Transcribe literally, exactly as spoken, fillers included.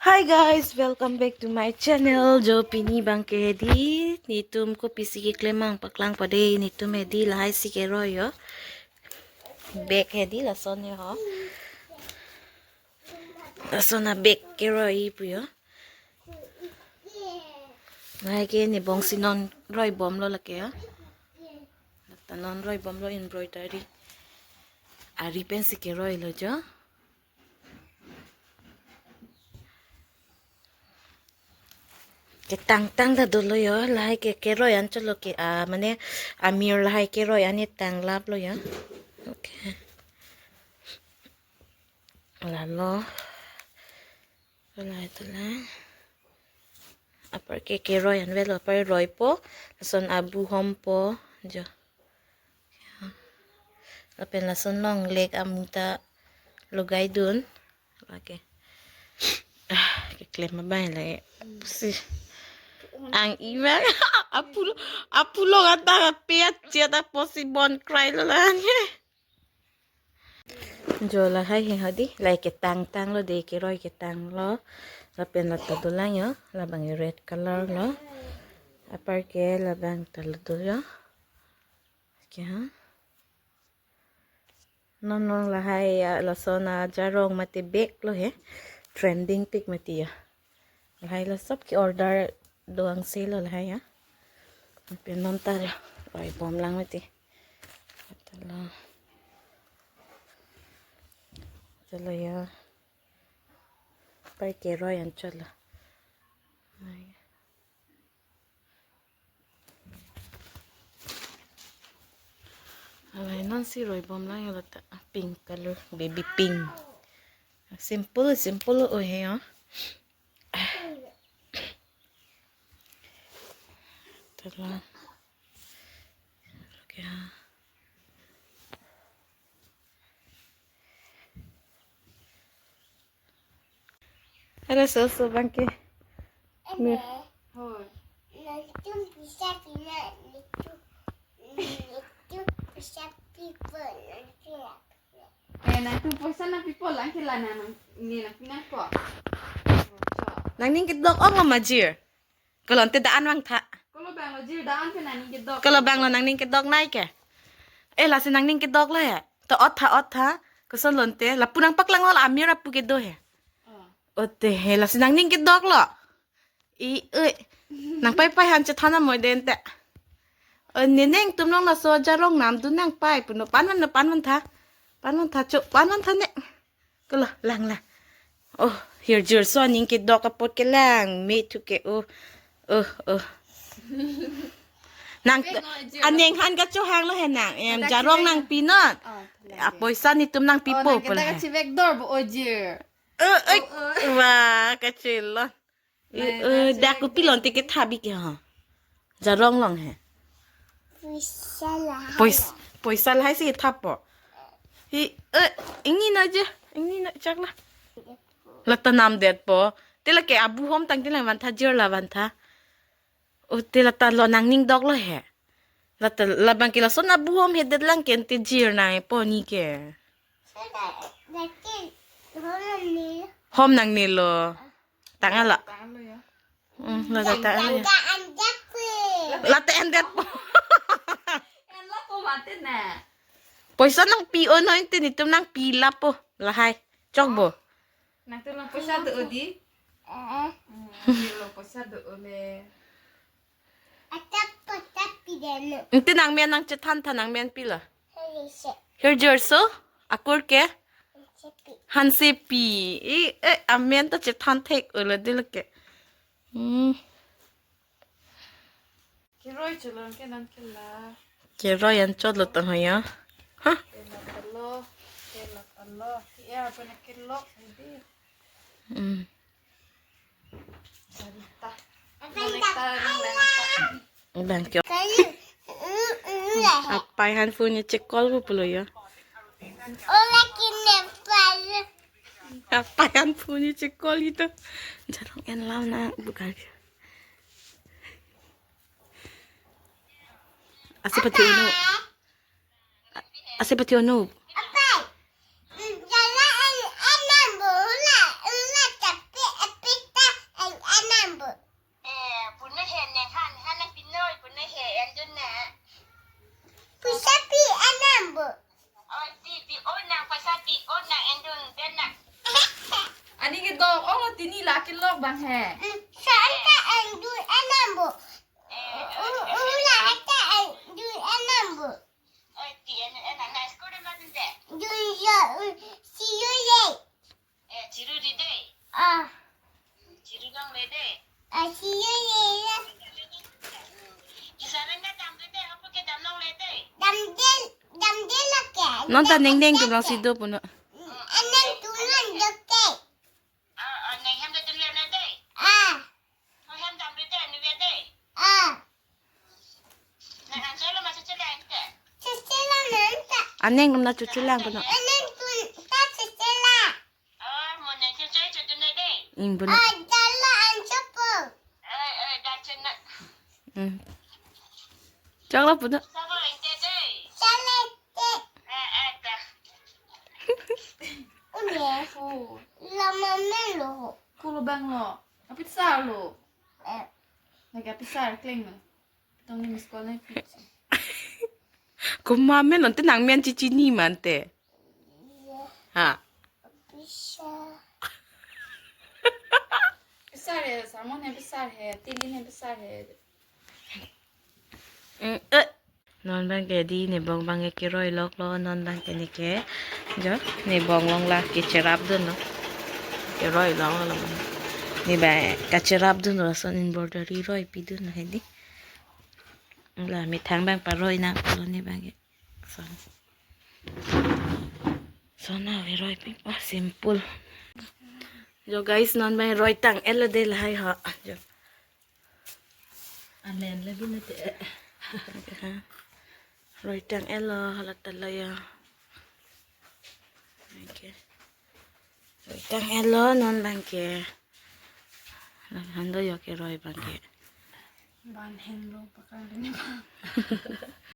Hi guys, welcome back to my channel. Jo, pini abang ke hedi, netum kopisi keklem nangpaklang pade, netum hedi lahai si keroi ho. Bag hedi lason ho. Lason a-bag keroi pu ho. Lahai ke ne bongsi non roibomlo lake ho. Lata non roibomlo, embroidery ari pensi keroilo jo. Ketangtang ta dolo ho, lahai ke keroi anchotlo ke, ah, mane amir lahai keroi an tanglaplo ho. Okay. Lalo. Lahai to la. Apar ke keroi an avelo, apar roipo, lason abuhompo jo. Lapen lason longlek amu ta logaidun. Okay. Ah, keklem abang lake. Pusi. Ang iwa. Apulo, apulo kata pe achet aposi bon cry lo la ne. Jo, lahai he hedi, lahai ketangtanglo de, keroi ketanglo. Lapen lata dolang ho, labang red color lo. Apar ke labang ta lo dolo. Okay, ha. Non non lahai, ah, lason ajarong mate bag lo he. Trending pik mati ho. Lahai lo sob ke-order do angse lo lahai ho. Pen non ta roibomlang mati. Ata lo. Ata lo ho. Pai keroi anchotlo. Lahai. Lahai non si roibomlang ho lata, pink color, baby pink. Simple, simple ho he ho. Ata lo. Okay. Ada soso abang ke. Eme. Hoi. Nangtum pisa pina, nangtum, nangtum pisa pipo, nangtum. Eh, nangtum poisa nangpipo lang ke la nang, nang, ne nangpi nangpo. Nangning kedok ong ma, Jir? Ko lon te da-an vangtha. Kolo abang lo, Jir, da-an pen nangning kedok. Kolo abang lo nangning kedok nai ke. Eh, lasi nangning kedok lo he. To ot tha, ot tha. Koson lon te, lapu nangpaklanglo, amir apu kedo he. Oh. Ote he, lasi nangning kedok lo. I, oi. Nangpai pai han chethan amoy den te. O, ne nangtum long laso ajarong namdun nangpai pu no, panvan no, panvan tha. Panvan tha cho, panvan tha ne. Kolo, lang lang. Oh, hirjir so aning kedok apot kelang me thu ke, oh. Oh, oh. Nang, aneng han kachohanglo he nang. Em, jarong nangpi non. Oh, apoisa netum nangpipo pu la he. Kachivek dor bo, o Jir. Eh, eh. Wah, kachilo. Eh, eh, dak kopi lon te ketha bi ke ha. Jarong long he. Poisa lahai. Pois-, poisa lahai si thapo. Hi, eh, ingni na je, ingni na chak la. Lata namdetpo. Te lake abuhom tang te lang vantha, Jir, la vantha. O, te lata lo nangning dok lo he. Lata labang ke lason abuhom hedet lang ke, ante Jir nangpo ne ke. Hom nangnelo. Tanglo. Tanglo ya. Hmm, lata tanglo ya. Lata endet. Enlo ko mate na. Poisa nangpi-o non te, netum nangpi lapo. Lahai. Chok bo. Nangtum nang poisa do-o di. Eh. Hmm, nangtum nang poisa do-o le. Atap atap pidano. Ante nangmen nangchethan tha, nangmen pilo? Hanse. Hirjir so, akur ke? Hansepi. Hansepi. I, eh, amen ta chethan thek-o lo de lake. Hmm. Keroi cholong ke nang kela. Keroi anchotlo ta ho ya. Ha? Kela talo, kela talo. Ki er pene kelok hedi. Hmm. Sarita. Nang ta, nang ta. Bang kyo. Kayu. Apai han phone chekol pu pulo ya. Ola kine pal. Apai han phone chekol itu. Jarong en lam na bukan. Ase pati unu. Ase pati unu. Apai. Jala en, en nambo hula, hula tapi epi Olo tini la kelok abang he. Santa and do enambo. Ula hata and do enambo. Do you see you late? Ah. Ah, see you later. Damdel, damdel lake. Non ta neng neng tum lang si do puno. Aneng tum lang joke. Ah. Ah. Aneng tum na chuchu lang puno. Aneng tum ta chuchu lang. Ing puno. Hmm. Choklo puno. Chale te. Une. Oh. Lama melo. Kulo abang lo. Apisar lo. Eh. Lagi apisar kleng lo. Tong ni miss call na pi. Komat men non te nang men chichini mante. Ha. Apisar. Pisar he, Salmon he pisar he, Tilin he pisar he. Mm, eh. Non abang ke di ne bong abang ke keroi loklo, non abang ke ne ke. Jo, ne bong along la kecherap dunlo. Keroi loklo. Ne abang kacherap dunlo, lason embroidery roi pi dunlo he di. La methang abang paroi nanglo ne abang ke. Son. Son na keroi pi. Oh, simple. Jo guys, non abang roi tang-et lo de lahai ha. Jo. Alen lagi nanti. Roi tang-et lo, hala ta lo ya. Okay. Roi tang-et lo, non abang ke. Hando yo keroi abang ke. Ban heng lo pakar ni bang.